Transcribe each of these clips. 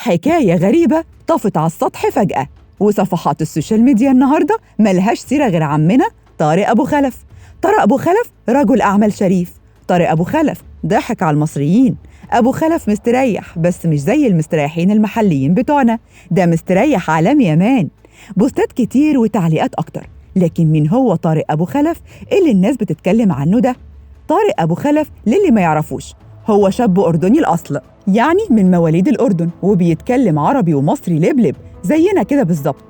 حكاية غريبة طفت على السطح فجأة، وصفحات ال social media النهاردة ملهاش سيرة غير عمنا طارق أبو خلف. طارق أبو خلف رجل أعمال شريف، طارق أبو خلف ضحك على المصريين. أبو خلف مستريح، بس مش زي المستريحين المحليين بتوعنا، ده مستريح عالمي يا man. بوستات كتير وتعليقات أكتر، لكن مين هو طارق أبو خلف اللي الناس بتتكلم عنه ده؟ طارق أبو خلف للي ما يعرفوش هو شاب أردني الأصل، يعني من مواليد الأردن، وبيتكلم عربي ومصري لبلب زينا كده بالظبط.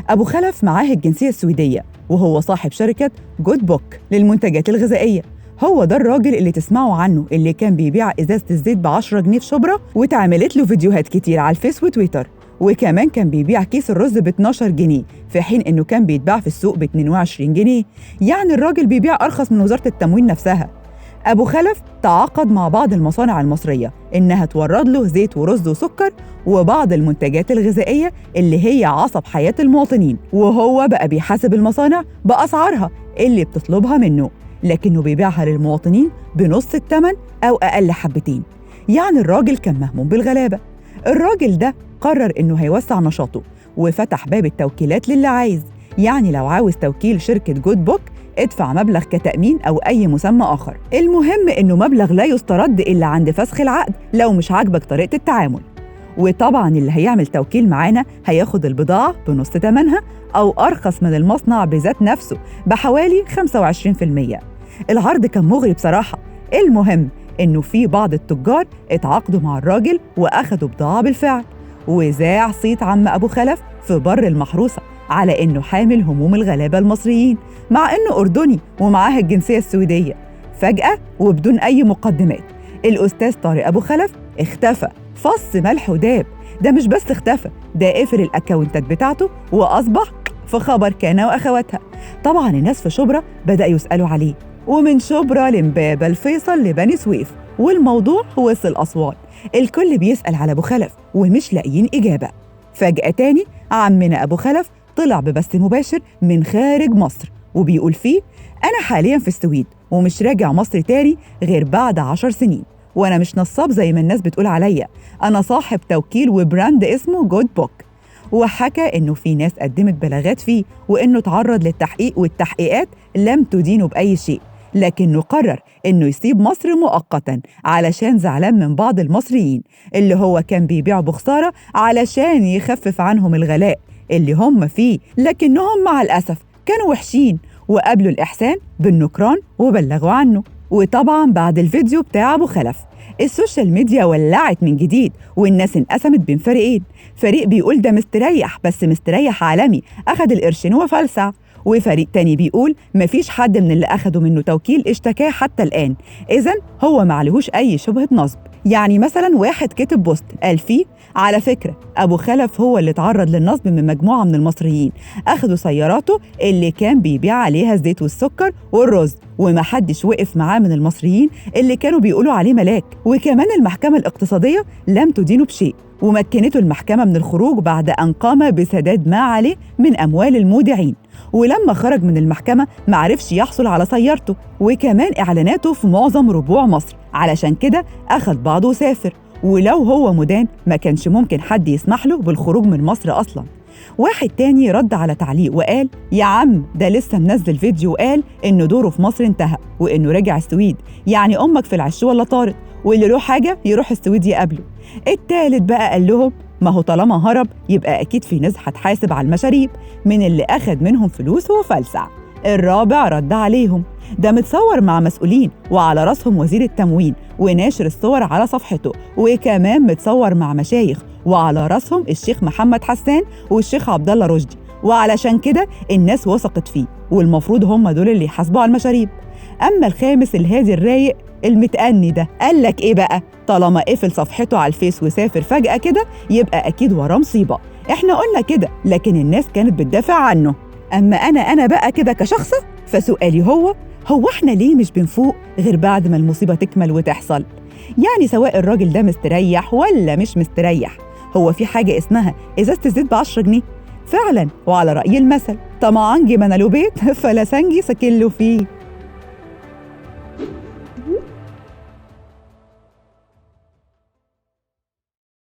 أبو خلف معاه الجنسية السويدية، وهو صاحب شركة جود بوك للمنتجات الغذائية. هو ده الراجل اللي تسمعوا عنه، اللي كان بيبيع إزازة الزيت ب10 جنيه في شبرا، واتعملت له فيديوهات كتير على الفيس وتويتر. وكمان كان بيبيع كيس الرز ب12 جنيه، في حين إنه كان بيتباع في السوق ب22 جنيه. يعني الراجل بيبيع أرخص من وزارة التموين نفسها. أبو خلف تعاقد مع بعض المصانع المصرية إنها تورد له زيت ورز وسكر وبعض المنتجات الغذائية اللي هي عصب حياة المواطنين، وهو بقى بيحاسب المصانع بأسعارها اللي بتطلبها منه، لكنه بيبيعها للمواطنين بنص الثمن أو أقل حبتين. يعني الراجل كان مهموم بالغلابة. الراجل ده قرر إنه هيوسع نشاطه وفتح باب التوكيلات للي عايز. يعني لو عاوز توكيل شركة جود بوك ادفع مبلغ كتأمين أو أي مسمى آخر، المهم إنه مبلغ لا يسترد إلا عند فسخ العقد لو مش عاجبك طريقة التعامل. وطبعاً اللي هيعمل توكيل معانا هياخد البضاعة بنص تمنها أو أرخص من المصنع بذات نفسه بحوالي 25%. العرض كان مغري بصراحة. المهم إنه في بعض التجار اتعاقدوا مع الراجل وأخدوا بضاعة بالفعل، وذاع صيت عم أبو خلف في بر المحروسة على إنه حامل هموم الغلابة المصريين، مع إنه أردني ومعاه الجنسية السويدية. فجأة وبدون أي مقدمات الأستاذ طارق أبو خلف اختفى، فص ملح وداب. ده مش بس اختفى، ده قفل الأكاونتات بتاعته وأصبح في خبر كان وأخواتها. طبعاً الناس في شبرا بدأ يسألوا عليه، ومن شبرا لمبابة الفيصل لبني سويف، والموضوع وصل أسوان. الكل بيسأل على أبو خلف ومش لاقيين إجابة. فجأة تاني عمنا أبو خلف طلع ببث مباشر من خارج مصر وبيقول فيه: أنا حالياً في السويد ومش راجع مصر تاني غير بعد 10 سنين، وأنا مش نصاب زي ما الناس بتقول عليا، أنا صاحب توكيل و brand اسمه جود بوك. وحكى إنه في ناس قدمت بلاغات فيه وإنه تعرض للتحقيق والتحقيقات لم تدينه بأي شيء، لكنه قرر إنه يسيب مصر مؤقتاً علشان زعلان من بعض المصريين اللي هو كان بيبيعوا بخسارة علشان يخفف عنهم الغلاء اللي هم فيه، لكنهم مع الأسف كانوا وحشين وقابلوا الإحسان بالنكران وبلغوا عنه. وطبعاً بعد الفيديو بتاع أبو خلف ال social media ولعت من جديد، والناس انقسمت بين فريقين، فريق بيقول ده مستريح بس مستريح عالمي أخد القرشين وفلسع، وفريق تاني بيقول مفيش حد من اللي أخدوا منه توكيل اشتكاه حتى الآن، إذن هو معلهوش أي شبهة نصب. يعني مثلا واحد كتب post قال فيه: على فكرة أبو خلف هو اللي اتعرض للنصب من مجموعة من المصريين، أخدوا سياراته اللي كان بيبيع عليها الزيت والسكر والرز، ومحدش وقف معاه من المصريين اللي كانوا بيقولوا عليه ملاك. وكمان المحكمة الاقتصادية لم تدينه بشيء، ومكنته المحكمة من الخروج بعد أن قام بسداد ما عليه من أموال المودعين، ولما خرج من المحكمة معرفش يحصل على سيارته وكمان إعلاناته في معظم ربوع مصر، علشان كده أخذ بعضه وسافر، ولو هو مدان ما كانش ممكن حد يسمح له بالخروج من مصر أصلاً. واحد تاني رد على تعليق وقال: يا عم ده لسه منزل فيديو وقال إنه دوره في مصر انتهى وإنه رجع السويد، يعني أمك في العش ولا طارت، واللي له حاجة يروح السويد يقابله. التالت بقى قال لهم: ما هو طالما هرب يبقى أكيد في ناس هتحاسب على المشاريب من اللي أخد منهم فلوس وفلسع. الرابع رد عليهم: ده متصور مع مسؤولين وعلى رأسهم وزير التموين وناشر الصور على صفحته، وكمان متصور مع مشايخ وعلى رأسهم الشيخ محمد حسان والشيخ عبد الله رشدي، وعلشان كده الناس وثقت فيه والمفروض هم دول اللي يحاسبوا على المشاريب. أما الخامس الهادي الرايق المتأني ده قال لك إيه بقى؟ طالما قفل صفحته على الفيس وسافر فجأة كده يبقى أكيد وراه مصيبة، إحنا قلنا كده لكن الناس كانت بتدافع عنه. أما أنا بقى كده كشخصة فسؤالي هو إحنا ليه مش بنفوق غير بعد ما المصيبة تكمل وتحصل؟ يعني سواء الراجل ده مستريح ولا مش مستريح، هو في حاجة اسمها إزازة الزيت ب10 جنيه؟ فعلا، وعلى رأي المثل طمعان جه مناله بيت فلا سنجي سكله فيه.